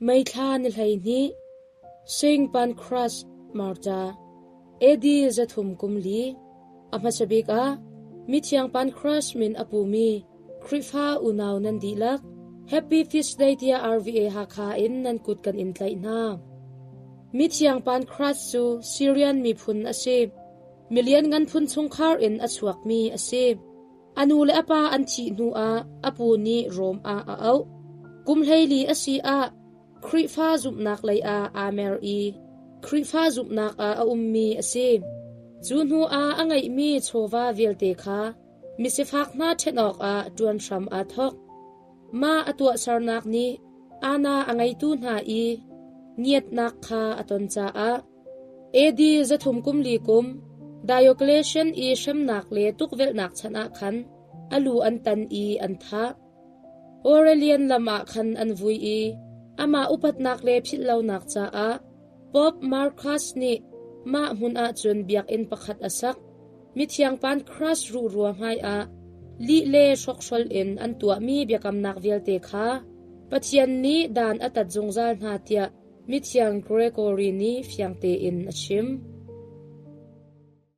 May thla ni 12, Saint Pancras Marta, AD 330, a hmasa bik ah Mithiang Pancras min a pumi Khrihfa unau nan dihlak Happy Feast Day tiah RVA Hakha in nan kut kan in tlaih hna. Mithiang Pancras cu Syrian miphun a si. Milian ngan phun chungkhar in a chuakmi a si. A nu le a pa an thih hnuah a pu nih Rom ah a auh. Kum 14 a si ah Khrihfa zumhnak lei ah aa mer i Khrihfa zumhnak ah a ummi a si. Cu hnuah a ngeihmi chawva vialte kha misifak hna ṭhen awkah ṭuan hram aa thawk. Mah a tuahsernak nih aana a ngeitu hna i ngiatnak kha a ton caah AD 340 kum Diocletian i hremnak le tukvelhnak chan ah khan a lu an tan i an thah. Aurelian lam ah khan an vui i amah upatnak le philhlonak caah Pope Marcus nih mah hmun ah cun biakinn pakhat a sak. Mithiang Pancras ruhrua hmaiah lih le hrokhrol in an tuahmi biakamnak vialte kha Pathian nih dan a tat zungzal hna tiah Mithiang Gregory nih fiang tein a chim.